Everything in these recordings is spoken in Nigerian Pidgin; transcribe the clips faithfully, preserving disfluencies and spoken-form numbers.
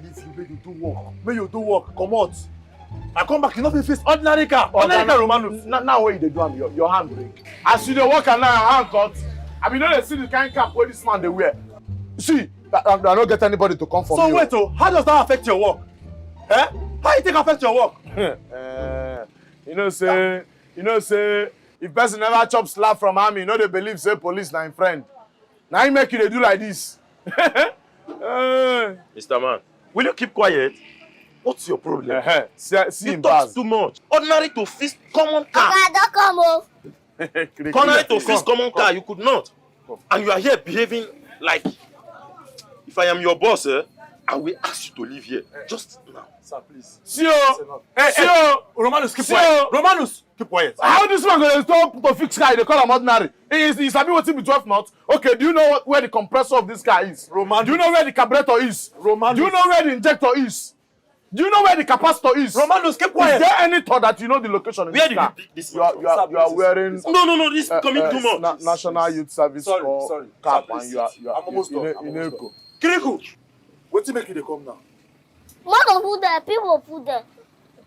If you make you do work, make you do work, comot. I come back, you no fit fix ordinary car. Ordinary car, Romanus. Now, now what you dey do am, your, your hand break. As you dey work and now your hand cut, I mean, no dey see the kind cap wey this man dey wear. See, I, I, I no get anybody to come for me. So wait, oh, how does that affect your work? Eh? How e take affect your work? Eh, you know say, you know say, if person never chop slap from army, no dey believe say police na im friend. Na im make you dey do like this. Eh. Mister Man, will you keep quiet? What's your problem? Uh-huh. See, see, you talk too much. Ordinary to fix common car. Oga, I don come o. Ordinary to fix common car, you could not. And you are here behaving like, if I am your boss, eh, I will ask you to leave here just now. Sir, please. See o. Hey, see o. Romanus, keep quiet. Romanus, keep quiet. How this man go dey stop to fix car? They call am ordinary. He is, he sabi wetin be twelve knots. Okay, do you know what, where the compressor of this car is? Romanus. Do you know where the carburetor is? Romanus. Do you know where the injector is? Do you know where the capacitor is? Romanus, keep quiet. Is there any thought that you know the location of this car? Where did you pick this man from? You are, you are, you are wearing, no, no, no, this is becoming too much. National Youth Service Corps cap and you are, you are, I'm almost done. I'm almost done. Kiriku, wetin make you dey come now? Motor put there, people put there.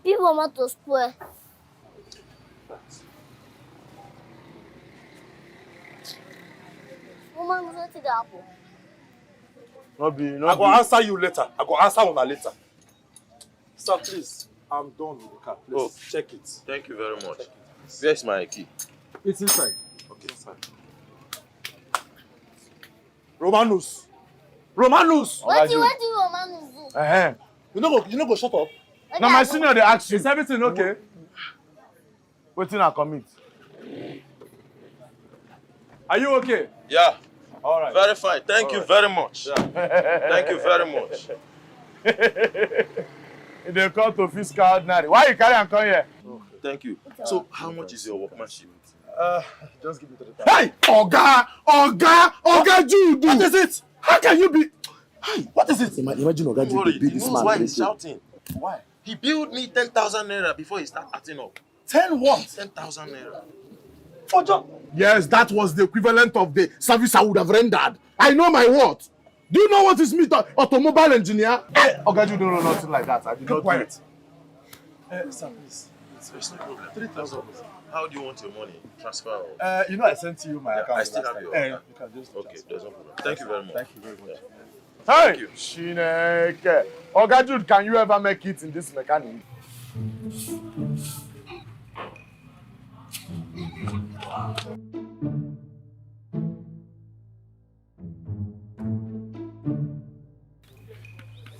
People want to spoil. Woman, wetin dey happen? No be, no be. I go answer you later. I go answer una later. Sir, please, I'm done with the car. Please, check it. Thank you very much. Where's my key? It's inside. Okay, inside. Romanus. Romanus! Wetin, wetin Romanus do? Uh-huh. You no go, you no go shut up? Na my senior dey ask you. Is everything okay? Wetin I commit? Are you okay? Yeah. All right. Very fine. Thank you very much. Yeah. Thank you very much. E dey come to fiscal ordinary. Why you carry am come here? Thank you. So, how much is your workmanship? Uh, just give me three thousand. Hey! Oga! Oga! Oga Jude! What is it? How can you be? Hey, what is it? Ima-, imagine Oga Jude dey beat this man. Don't worry, he knows why he's shouting. Why? He billed me ten thousand naira before he start acting up. Ten what? Ten thousand naira. For just... Yes, that was the equivalent of the service I would have rendered. I know my worth. Do you know what is me, the automobile engineer? Eh, Oga Jude, no, no, nothing like that. I did not do it. Keep quiet. Eh, sir, please. There's no problem. Three thousand. How do you want your money? Transfer or... Uh, you know I sent you my account last time. Yeah, I still have your account. Eh, you can just transfer. Okay, there's no problem. Thank you very much. Thank you very much. Yeah. Hey! Thank you. Chineke. Oga Jude, can you ever make it in this mechanic?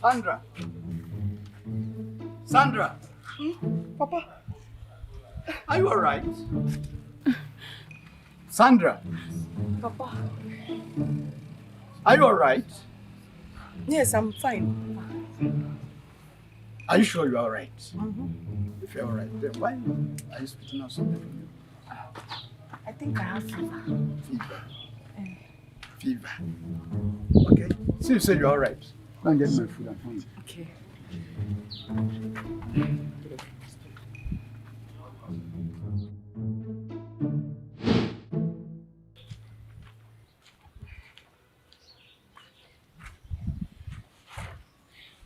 Sandra. Sandra. Hmm? Papa. Are you all right? Sandra. Papa. Are you all right? Yes, I'm fine. Are you sure you're all right? Mm-hmm. If you're all right, then why are you spitting out something from you? I think I have fever. Fever. Eh. Fever. Okay. See, you say you're all right. Go and get my food and come. Okay.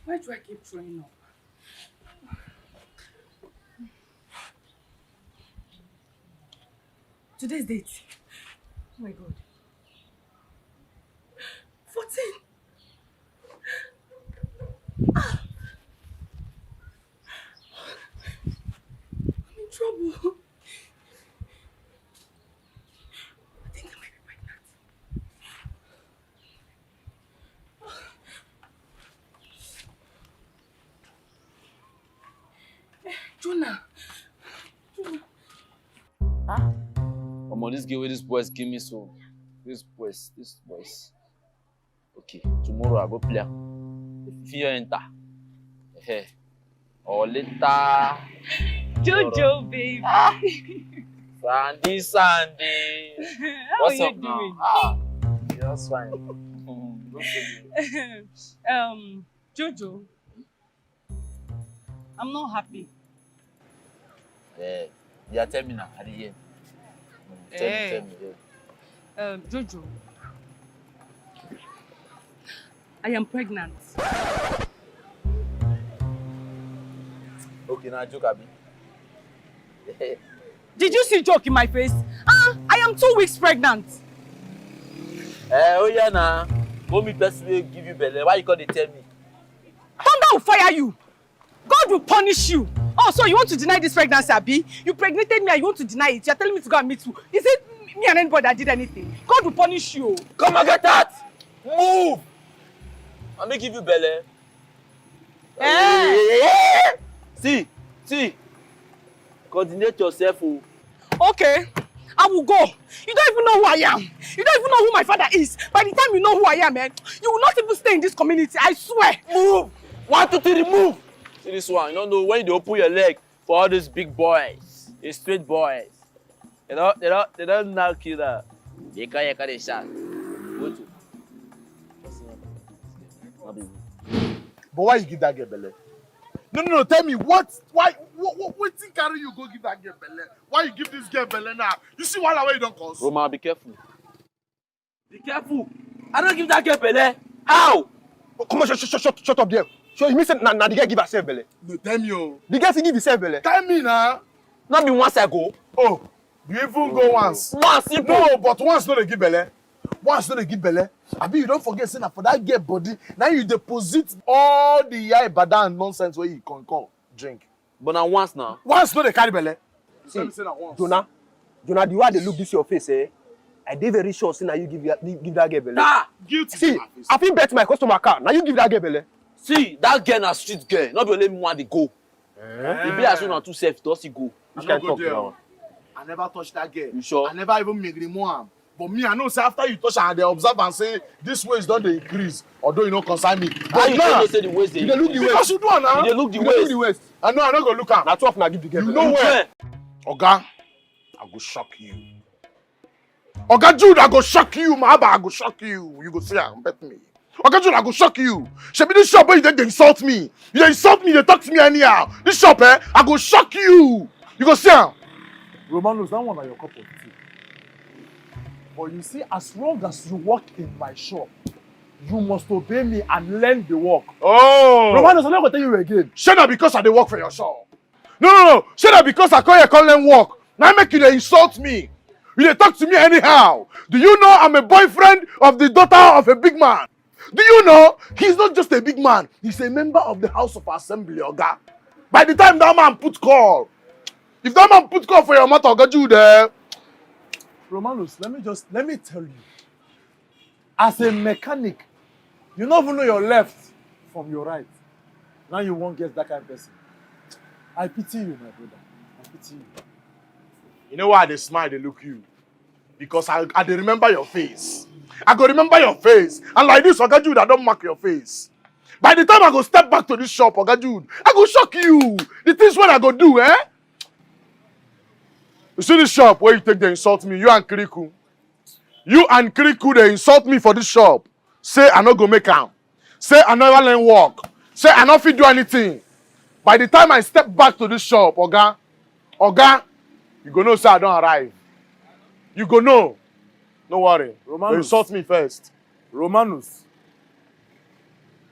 Why do I keep throwing up? Today's date. Oh my God. Fourteen. Ah. I'm in trouble. I think I might be pregnant. Jonah. Jonah. Ah, omo, this girl wey this boys give me so, this boys, this boys. Okay, tomorrow I go play am. If you enter, eh, or later. Jojo, baby. Ah. Sandy, Sandy. How are you doing? What's up now? Ah, yeah, that's fine. Mm, no problem. Um, Jojo, I'm not happy. Eh, yeah, tell me now. I dey hear. Mm, tell me, eh, tell me, yeah. Um, Jojo, I am pregnant. Okay, na joke, abi? Did you see joke in my face? Ah, I am two weeks pregnant. Eh, oh yeah, na. Go meet person wey give you belle. Why you come dey tell me? Thunder will fire you. God will punish you. Oh, so you want to deny this pregnancy, abi? You pregnated me and you want to deny it. You're telling me to go and meet who? Is it me and anybody that did anything? God will punish you. Come and get that. Move. I may give you belle. Eh. See, see. Coordinate yourself, oh. Okay, I will go. You don't even know who I am. You don't even know who my father is. By the time you know who I am, eh, you will not even stay in this community. I swear. Move. One, two, three, move. See this one. You don't know when you open your leg for all these big boys, these street boys. They don't, they don't, they don't knock you down. They call you, call you shout. Go to. But why you give that girl belle? No, no, no. Tell me what? Why? What? What? Wetin carry you go give that girl belle? Why you give this girl belle now? You see wahala wey you don cause? Roma, be careful. Be careful. I don't give that girl belle. How? Oh, come on, shut, shut, shut, shut up there. So you mean say na, na the girl give herself belle? No, tell me, oh. The girl still give herself belle. Tell me now. Not be once I go. Oh, you even go once. Once, simple. No, but once no dey give belle. Once no dey give belle. Abi you don forget say na for that girl body na you deposit all the yai bada and nonsense wey you come come drink. But na once now. Once no dey carry belle. See, Tell me say na once. Jonah, Jonah, the way I dey look this your face, eh, I dey very sure say na you give, give that girl belle. Ah! Guilty. See, To my face. I fit bet my customer car. Na you give that girl belle. See, that girl na street girl. Not be only me one dey go. E be as una two sef don still go. I Which no kind go talk be there. that Oh. One? I never touch that girl. You sure? I never even make remove am. But me, I know say after you touch am, I dey observe am say this waist don dey increase. Although you no concern me. How you now, take know say the waist dey You dey look the increase? waist. Because you do am now. You dey look the You dey look waist. The waist. I know I no go look am. Na twelve na give the girl. You Belle. know where? Oga, I go shock you. Oga Jude, I go shock you. Mahaba, I go shock you. You go see am, bet me. Oga Jude, I go shock you. Shebi this shop wey you dey dey insult me. You dey insult me, you dey talk to me anyhow. This shop, eh, I go shock you. You go see am. Romanos, that one na your cup of tea. But you see, as long as you work in my shop, you must obey me and learn the work. Oh. Romanos, I'm not going to tell you again. Shey na because I dey work for your shop? No, no, no. Shey na because I come here come learn work. Now make you dey insult me. You dey talk to me anyhow. Do you know I'm a boyfriend of the daughter of a big man? Do you know he's not just a big man? He's a member of the House of Assembly, Oga. By the time that man put call, if that man put call for your mother, Oga Jude, eh? Romanos, let me just let me tell you. As a mechanic, you no even know your left from your right. Now you won't get that kind of person. I pity you, my brother. I pity you. You know why I dey smile, dey look you? Because I, I dey remember your face. I go remember your face. And like this, Oga Jude, I don mark your face. By the time I go step back to this shop, Oga Jude, I go shock you. The things wey I go do, eh? You see this shop where you take dey insult me, you and Kiriku. You and Kiriku dey insult me for this shop. Say I no go make am. Say I never learn work. Say I no fit do anything. By the time I step back to this shop, Oga, Oga, you go know say I don arrive. You go know. No worry. Romanus. Insult me first. Romanus,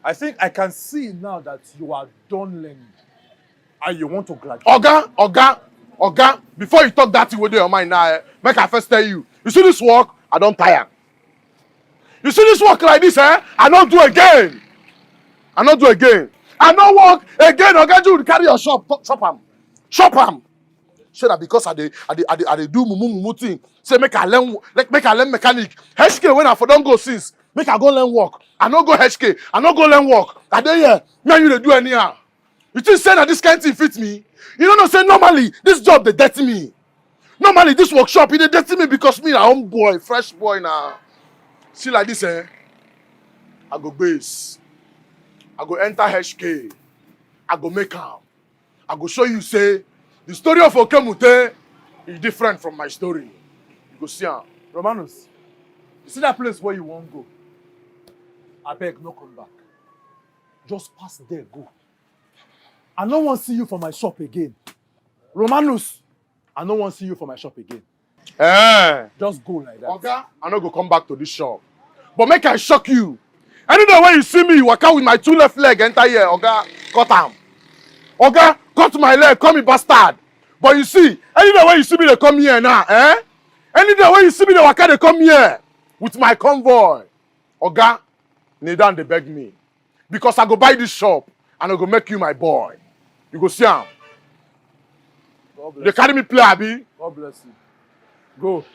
I think I can see now that you are done learning and you want to graduate. Oga, Oga, Oga, before you talk that thing wey dey your mind now, eh, make I first tell you. You see this work? I don tire. You see this work like this, eh? I no do again. I no do again. I no work again. Oga Jude, carry your shop, chop am, chop am. Say na because I dey, I dey, I dey, I dey do mumu mumu thing. Say make I learn, like make I learn mechanic. H K wey I for don go since. Make I go learn work. I no go H K. I no go learn work. I dey here. Me and you dey do anyhow. You think say na this kind thing fit me? You no know say normally this job dey dirty me. Normally this workshop e dey dirty me because me na home boy, fresh boy na. See like this, eh? I go base. I go enter H K. I go make am. I go show you say the story of Okemute is different from my story. You go see am. Romanus, you see that place where you won't go? I beg, no come back. Just pass there, go. I no wan see you for my shop again. Romanus, I no wan see you for my shop again. Eh. Just go like that. Oga, I no go come back to this shop. But make I shock you. Any day when you see me, you waka with my two left leg, enter here, Oga, cut am. Oga, cut my leg, call me bastard. But you see, any day wey you see me dey come here now, eh? Any day wey you see me dey waka dey come here with my convoy, Oga, kneel down dey beg me. Because I go buy this shop and I go make you my boy. You go see am. God bless you. Dey carry me play, abi? God bless you. Go.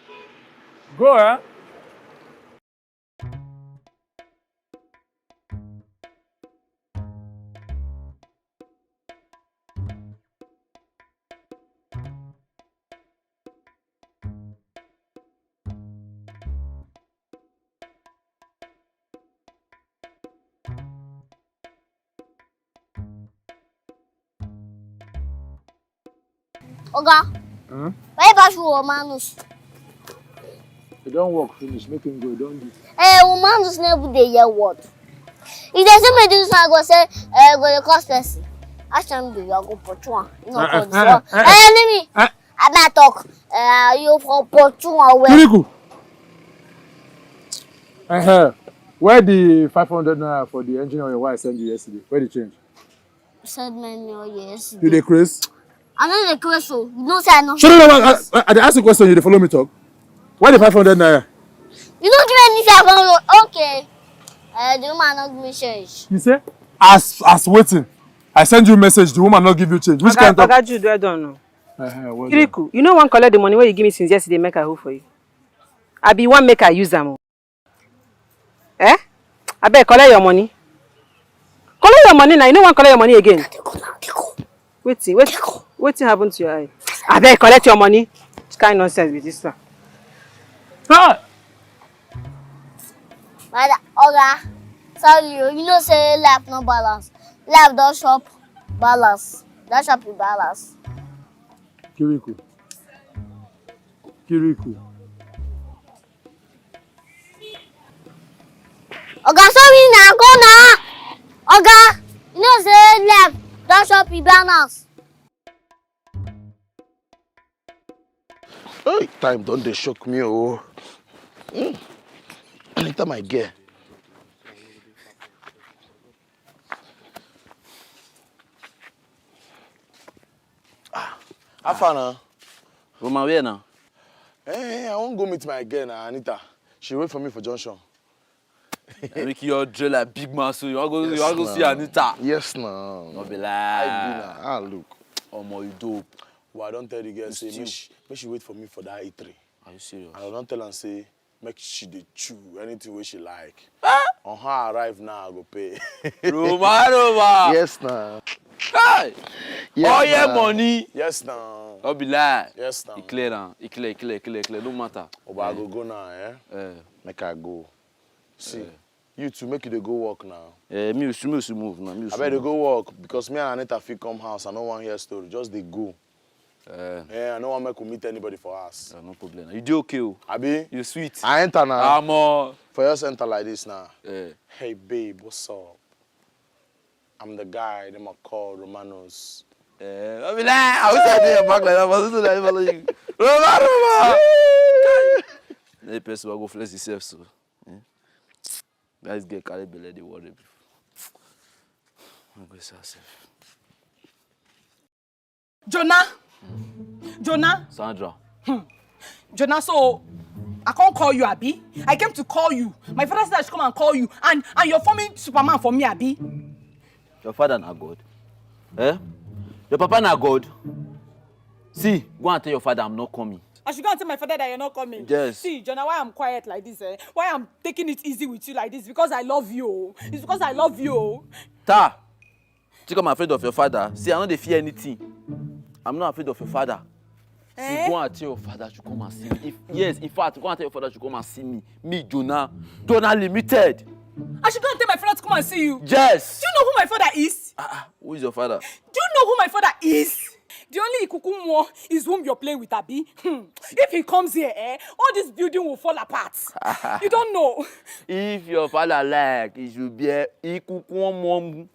Go, eh? Oga, hmm? Why you bash Romanus? E don work finish, make him go, e don do. Eh, Romanus never dey hear word. If they say me do this, I go say, eh, go dey curse person. Ask him do, you go put one. You know, eh, eh, eh, eh, eh, enemy. Eh. I might talk. Uh, you for put one away. Kiriku. Uh-huh. Where the five hundred naira for the engine oil wey I send you yesterday? Where the change? Send me your yesterday. You dey craze? I no dey craze o. You know say I no. Shut up! I, I, I dey ask you question. You dey follow me talk. Where the five hundred naira? You no give me five hundred. Okay. Uh, the woman no give me change. You say? As, as waiting. I send you message. The woman no give you change. Which kind of talk? Oga Jude, well done o. Uh-huh, well done. Kiriku, you no wan collect the money wey you give me since yesterday, make I hold for you. I be wan make I use am o. Eh? Abeg, collect your money. Collect your money now. You no wan collect your money again. Wetin? Wetin? Wetin happen to your eye? Abeg, collect your money. Which kind nonsense be this one? Ah! But Oga, sorry o, you know say life no balance. Life don chop balance. Don chop the balance. Kiriku. Kiriku. Oga, sorry na, go na. Oga, you know say life don chop the balance. Hey, time don dey shock me o. Mm. Enter my gear. Ah, how far now? Roma, where now? Eh, I wan go meet my girl na, Anita. She wait for me for junction. Ricky, you drill like big man, so you wan go, you wan go see Anita. Yes na. No be lie. I be na. Ah, look. Omo, you dope. Well, I don tell the girl say make she, make she wait for me for that eatery. Are you serious? And I don tell am say make she dey chew anything wey she like. On her arrive now, I go pay. Roma, Roma. Yes na. Hey. Yes na. Money. Yes na. No be lie. Yes na. E clear now. E clear, e clear, e clear, e clear. No matter. Oba, I go go now, eh? Eh. Make I go. See, you too, make you dey go work now. Eh, me, you should, me, you should move now. Me, you should move. Abeg, dey go work because me and Anita fit come house. I no wan hear story. Just dey go. Eh. Eh, I no wan make we meet anybody for house. Eh, no problem. You dey okay o? Abi? You sweet. I enter now. Omo. For just enter like this now. Eh. Hey, babe, what's up? I'm the guy dem a call Romanos. Eh, I be like, I wish I dey your back like that, but I don't follow you. Roma, Roma! Hey, person wey go flex himself so. Eh? That girl carry belle dey worry me. I go sell herself. Jonah! Jonah! Sandra. Jonah, so I can't call you, abi? I came to call you. My father said I should come and call you. And, and you're forming Superman for me, abi? Your father na God? Eh? Your papa na God? See, go and tell your father I'm not coming. I should go and tell my father that you're not coming. Yes. See, Jonah, why I'm quiet like this, eh? Why I'm taking it easy with you like this? Because I love you. It's because I love you. Ta! Think I'm afraid of your father? See, I no dey fear anything. I'm not afraid of your father. See, eh? Go and tell your father to come and see me. If, yes, in fact, go and tell your father to come and see me. Me, Jonah. Jonah Limited. I should go and tell my father to come and see you? Yes. Do you know who my father is? Ah, ah, who is your father? Do you know who my father is? The only Ikukunwo is whom you're playing with, abi? Hmm. If he comes here, eh, all this building will fall apart. You don't know. If your father like, he should be a Ikukunwo.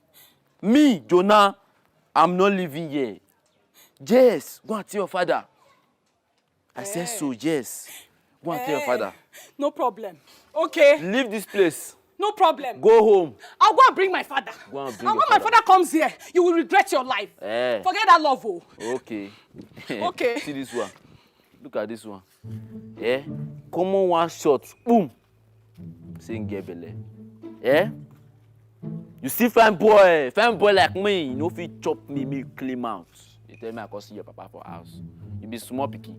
Me, Jonah, I'm not living here. Yes, go and tell your father. I said so, yes. Go and tell your father. No problem. Okay. Leave this place. No problem. Go home. I'll go and bring my father. Go and bring And your when my father. Father comes here, you will regret your life. Eh. Forget that love, oh. Okay. Okay. See this one. Look at this one. Eh? Common one shot. Boom. Say him get belle. Eh? You see fine boy, fine boy like me, you no fit chop me, me clean out. You tell me I come see your papa for house. You be small pikin.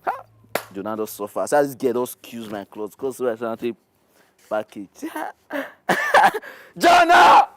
Ha! Jonah don suffer. As this girl don excuse my clothes, cause so I take package. Jonah!